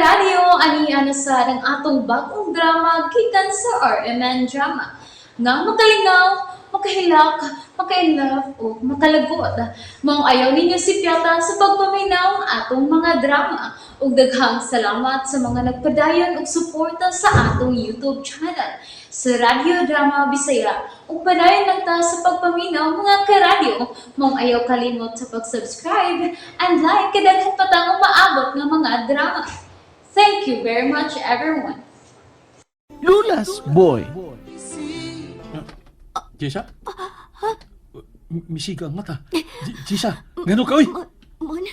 Karadyo, ani na sa ang atong bagong drama gikan sa RMN Drama. Nga makalingaw, makahilak, maka-inlove o makalagot. Maong ayaw ninyo sipyata sa pagpaminaw ang atong mga drama. Ug daghang salamat sa mga nagpadayon og suporta sa atong YouTube channel sa Radyo Drama Bisaya. Ug padayon lang ta sa pagpaminaw, mga karadyo. Maong ayaw kalimot sa pag-subscribe and like kay daghan pa tang umaabot nga mga drama. Thank you very much, everyone. Lula's Boy. Jessa? Misiga ang mata. Jessa, ngano ka, oy? Mon,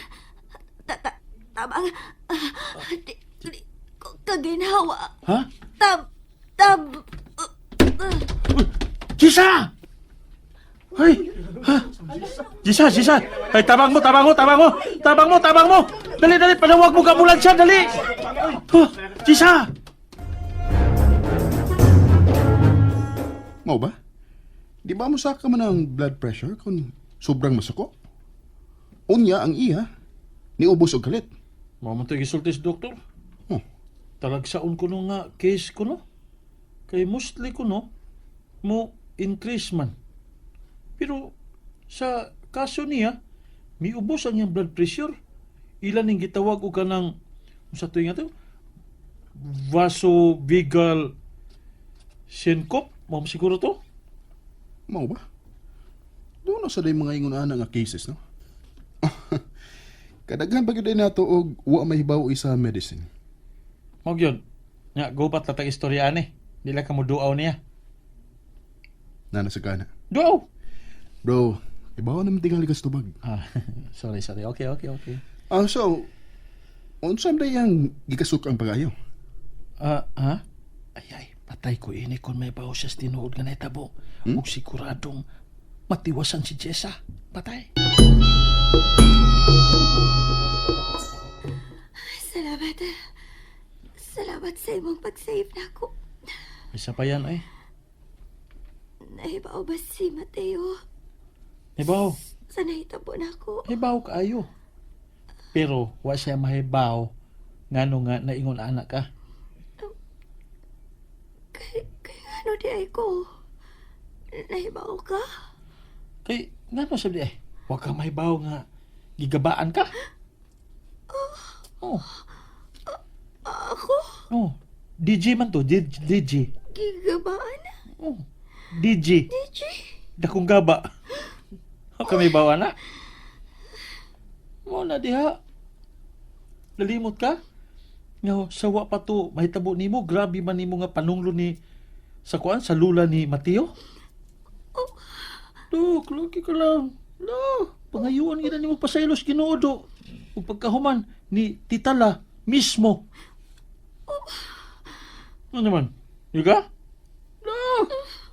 ta ta tabang, di, di ko kaginhawa. Ha? Tab, tab, Jessa! Ay! Ha? Jessa, Jessa! Ay, tabang mo, tabang mo, tabang mo! Tabang mo, tabang mo! Dali, dali, panawag mo ambulansya, dali! Ha? Jessa! Mao ba? Di ba mosaka man ang blood pressure kung sobrang masuko? Unya ang iya, niubos og kalit. Mao man to'y gisulti sa doktor. Oh. Talagsaon ko no nga case ko no. Kay mostly ko no, mo increase man. Pero sa kaso niya, miubos ang iyang blood pressure. Ilan ning gitawag og kanang unsa to nga to? Vasovagal syncope, mao siguro to. Mao ba? Doon na sa day mga ingon ana nga cases, no? Kadaghan pa gyud nato og wa mahibaw isa medicine. Mao gyud. Nya gubat latag istorya ani. Dili ka mo duaw niya. Nana sa kana. Duaw. Bro, ibaw naman tingali kas tubag. Ah, sorry, sorry. Okay. Ah, so, unsa man day ang gikasuk ang pag-ayo? Ah, ha? Ay, ay, patay ko ini kung may bawo siya sa tinuod nga nahitabo. Hmm? Ug siguradong matiwasan si Jessa. Patay. Salamat. Salamat sa imong pag-save na ako. Isa pa yan, ay. Nahibaw ba si Mateo? Hibaw. Sa nahitabo na ako. Hibaw kaayo. Pero, wa siya mahibaw ngano nga naingon anak ka. Kay ano di ay ko? Nahibaw ka? Kay, ngano sabi ay, wa ka mahibaw nga gigabaan ka. Oh, Ako? oh. DJ man to, DJ. Gigabaan? Oh, DJ. DJ? Dakong gaba. Wa ka mahibaw ana. Mo na diha. Nalimot ka? Nga sawa pa to mahitabo nimo, grabe man nimo nga panunglo ni sa kuan sa lula ni Mateo. Do, klugi ka lang. No, pangayuan gid nimo pasaylos Ginoo do. Ug pagkahuman ni Titala mismo. Ano naman? Yuga? No.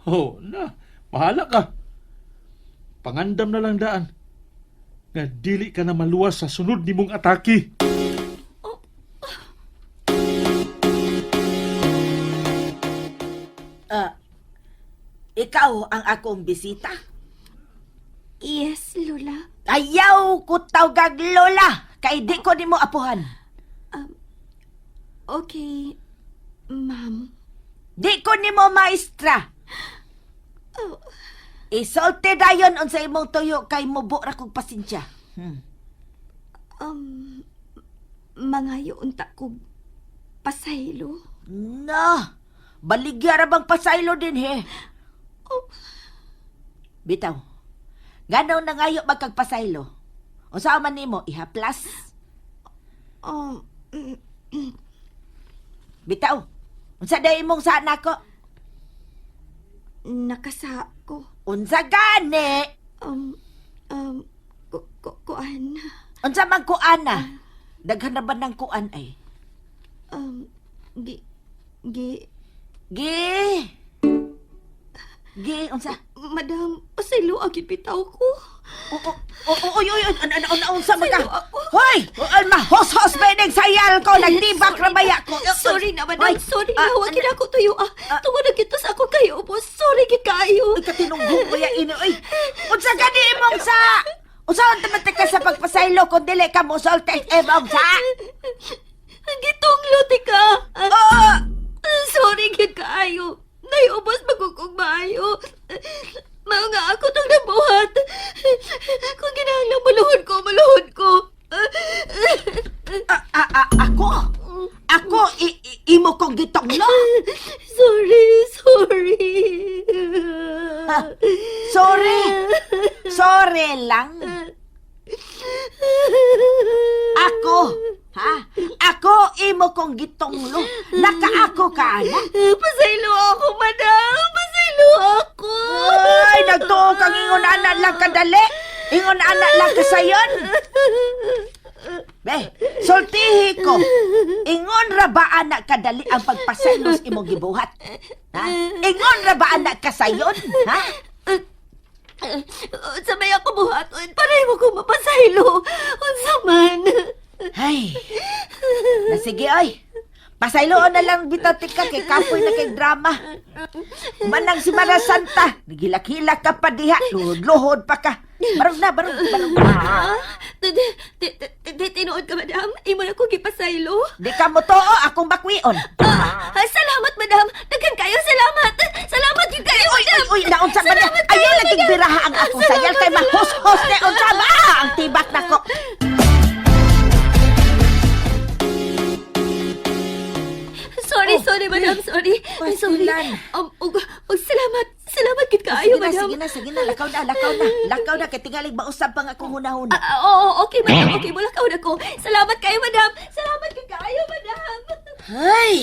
Oh, na. Bahala ka. Pangandam na lang daan. Nga dili ka na maluwas sa sunod nimong atake. Ah, ikaw ang akong bisita. Yes, Lola. Ayaw ko tawgag lola kay di ko nimo apuhan. Okay, ma'am. Di ko nimo maestra. Isulti dayon unsa imong tuyo kay mubo ra kog pasensya. Mangayo unta kog pasaylo. Na, baligya ra bang pasaylo din he. Bitaw. Ngano nangayo magkagpasaylo? Unsa man nimo ihaplas? Bitaw. Unsa day imong sa nako? Nakasa ko. Unsa gani? Um, um, ku, ku, kuan. Unsa man kuan na? Daghan na ba ng kuan ay? Um, gi, gi, Gi. Gi, unsa? Madam, pasaylo agid bitaw ko. O, o, o, oy, oy, oy, ano, ano, ano, unsa man ka? Pasaylo ako. Hoy! Alma, hos-hos ba ining sayal ko? Nagtibak ra baya ko. Sorry na, madam. Oy, Sorry ah, na. Huwag gid ako tuyo. Ah, tungod na kita sa ako kayo po. Sorry gid kaayo. Uy, katinunggong ko ya ini, oy. Unsa gani imong sa? Unsa ang ka sa pagpasaylo kung dili ka mosulti imong sa? Gitunglo Kay ubos magkukog maayo. Mao nga ako tong nabuhat. Kung kinahanglan maluhod ko, maluhod ko. Ah, ah, ah, ako? Ako, imo kong gitonglo? Sorry, sorry. Sorry. Sorry lang. Ako, ha? Ako, imo kong gitonglo. Nakaako ka, anak. Pasaylo ako, madam. Pasaylo ako. Ay, nagtuo kang ingon ana lang kadali. Ingon ana lang kasayon. Be, sultihi ko. Ingon ra ba ana kadali ang pagpasaylos imong gibuhat? Ha? Ingon ra ba ana kasayon? Ha? Unsa may ako buhaton para imo ko mapasaylo. Unsa man. Ay. Na sige oy. Pasayloon na lang bitaw tika kay kapoy na kay drama. Manang si Mara Santa, nagilak-hilak ka pa diha, luhod-luhod pa ka. Barog na, barog, barog. Ah, di di di tinuod ka, madam. Imo na ko gipasaylo. Di ka mo too, akong bakwion. Ah, salamat, madam. Daghan kayo, salamat. Salamat gyud kayo, madam. Uy, naunsa man na. Salamat kayo, Ayaw laging madam. biraha ang akong Salamat, sayal kay mahus-hus na unsa ba ang tibak nako. Sorry, sorry, madam. Sorry. Ay, sorry. Pastilan. Og salamat. Salamat gid kaayo, Sige na, madam. sige na, sige na, lakaw na, lakaw na. Lakaw na kay tingalig mausab pa nga akong hunahuna. Ah, ah, oo, okay, madam. Okay, mulakaw na ko. Salamat kayo, madam. Salamat gid kaayo, madam. Ay!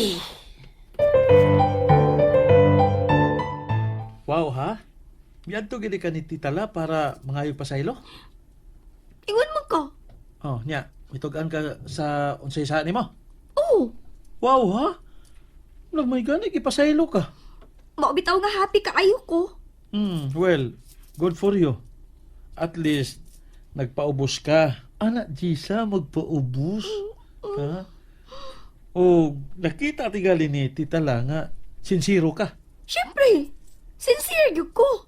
Wow ha? Miadto gid ka ni Tita La para mangayo pasaylo? Ingon man ko. Oh, nya, mitugan ka sa unsay sa nimo. Oh, Wow ha? Nagmay gani gipasaylo ka. mao bitaw nga happy kaayo ko. Well, good for you. At least nagpaubos ka. Ana, Gisa, magpaubos. Ha? O, nakita tingali ni Tita La nga, sinsiro ka. Siyempre, sincere gyud ko.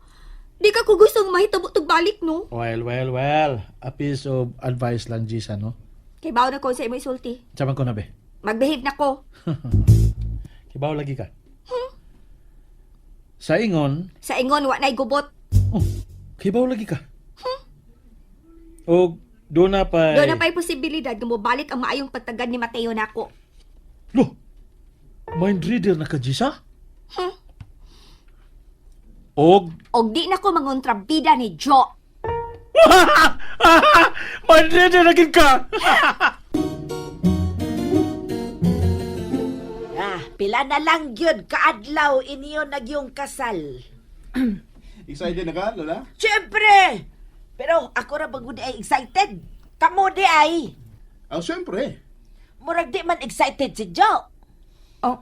Di ka ko gustong mahitabo tug balik, no? Well, well, well. A piece of advice lang, Gisa, no? Kay bawo na ko sa imo isulti. Tsaman ko na, be. Magbehave na ko. Kibaw lagi ka. Sa ingon, Sa ingon wa nay gubot. oh, kibaw lagi ka. O, doon na pa. Doon na pa'y posibilidad nga mobalik ang maayong pagtagad ni Mateo nako. Lo, mind reader na ka, Gisa? Og, Og di na ko mangontrabida ni Joe. mind reader na gid ka! Ah, pila na lang gyud kaadlaw inyo nagyong kasal. Excited na ka, Lola? Siyempre! Pero ako ra bagud ay excited. Kamo di ay. Ah, siyempre. Murag di man excited si Joe. Oh,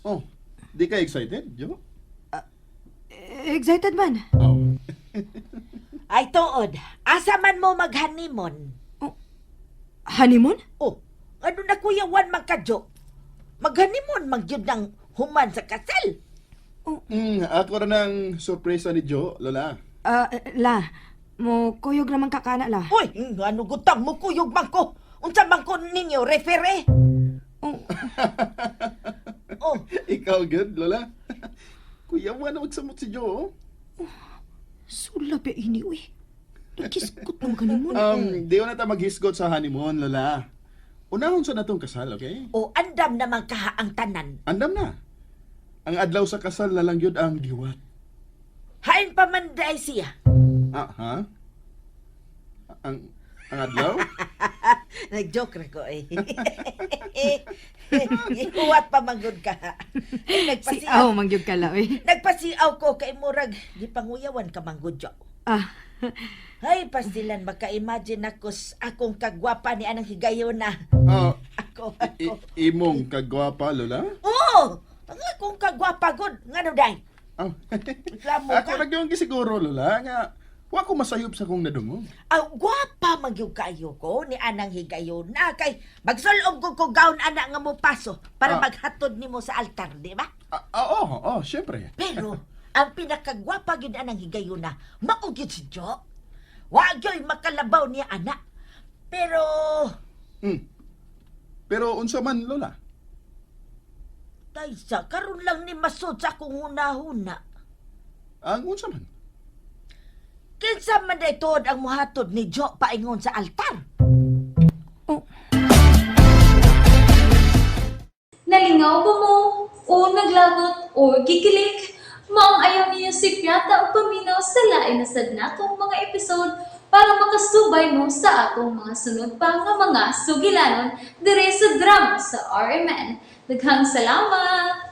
Oh, di ka excited, Jo? excited man. Oh. Ay tuod, asa man mo mag-honeymoon? Honeymoon? Oh, ano na kuya Juan man ka Joe? Mag-honeymoon man gyud ng human sa kasal. Ako rin ang sorpresa ni Jo, Lola. Ah, la, mo kuyog naman kakana la. Uy, ano gutang mo kuyog man ko? Unsa man ko ninyo refere? Oh, Oh, Ikaw good, Lola. Kuya, wala magsamot si Jo. Oh. sulap ya ini uy. Nakiskot ng honeymoon. Di na ta maghisgot sa honeymoon, Lola. Unahon sa natong kasal, okay? o andam naman kaha ang tanan. Andam na. Ang adlaw sa kasal na lang yun ang giwat. Hain pa man day siya. Ah, ha? Ang adlaw? Nag-joke ra ko eh. Ihuwat pa man gud ka. Ay, Si nagpasiaw. aw mangyud ka la uy. Nagpasiaw ko kay murag gipanguyawan ka man gud Jo. Ah, Ay, pastilan maka-imagine ako akong kagwapa ni anang higayon na. Ah, Ako, ako. imong kagwapa, Lola? Oo! Ang akong kagwapa gud. Ngano day? Ah. Reklamo Ako ka. ra gyud gisiguro, Lola, nga wa ko masayop sa kong nadungog. Aw, gwapa man gyud kayo ko ni anang higayon na kay magsulob ko ko gown ana nga mo paso para Ah. maghatod nimo sa altar, di ba? Ah, ah, oo, oh, syempre. Pero ang pinakagwapa gyud anang higayuna, mao gyud si Jo. Wa gyud makalabaw niya ana. Pero Pero unsa man, Lola? Taysa, karon lang ni masud sa akong hunahuna. Ang unsa man? Kinsa man day tuod ang muhatod ni Jo paingon sa altar? Nalingaw ba mo? O naglagot o gikilig? Maong ayaw niya si Piata o paminaw sa lain na sad natong mga episode para makasubay mo sa atong mga sunod pa nga mga sugilanon dire sa drama sa RMN. Daghang salamat!